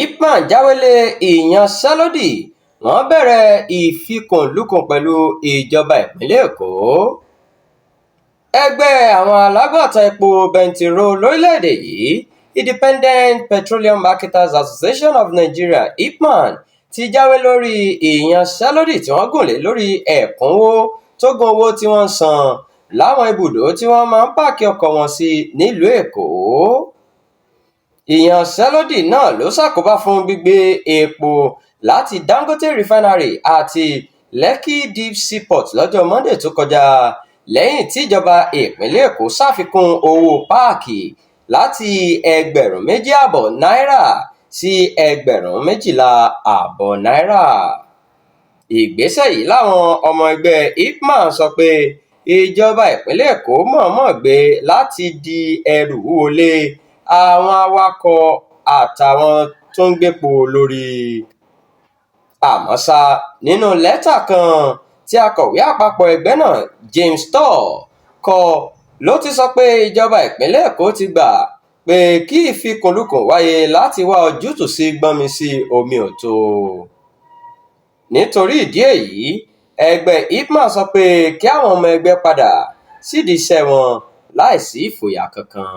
Ipman jáwé lé ìyanṣẹ́lódì, wọ́n bẹ̀rẹ̀ ìfikùnlukùn pẹ̀lú ìjọba ìpínlẹ̀ Èkó. Ẹgbẹ́ àwọn alágbàtà epo bẹntiró lórílẹ̀-èdè yìí, Independent Petroleum Marketers Association of Nigeria (IPMAN), ti jáwé lórí ìyanṣẹ́lódì tí wọ́n gùn lé lórí ẹ̀kúnwó tó gún owó tí wọ́n ń san láwọn ibùdó tí wọ́n máa ń páàkì ọkọ̀ wọn sí nílùú Èkó. Ìyanṣẹ́lódì náà ló ṣàkóbá fún gbígbé epo láti Dangote Refinery àti Lekki Deep Seaport lọ́jọ́ Monday tó kọjá lẹ́yìn tíjọba ìpínlẹ̀ Èkó ṣàfikún owó páàkì láti 2,500 náírà sí 12,500 náírà. Ìgbésẹ̀ yìí làwọn ọmọ ẹgbẹ́ IPMAN sọ pé ìjọba ìpínlẹ̀ Èkó mọ̀ọ́mọ̀ gbé láti di ẹrù wúwo lé àwọn awakọ̀ àtàwọn tó ń gbépo lórí. Àmọ́ ṣá, nínú lẹ́tà kan tí akọ̀wé àpapọ̀ ẹgbẹ́ náà, James Thor, kọ ló ti sọ pé ìjọba ìpínlẹ̀ Èkó ti gbà pé kí ìfikùnlukùn wáyé láti wá ojútùú sí gbọ́nmi-sí-omi-ò-tó. Nítorí ìdí èyí, ẹgbẹ́ IPMAN sọ pé kí àwọn ọmọ ẹgbẹ́ padà sídìí iṣẹ́ wọn láì sí ìfòyà kankan.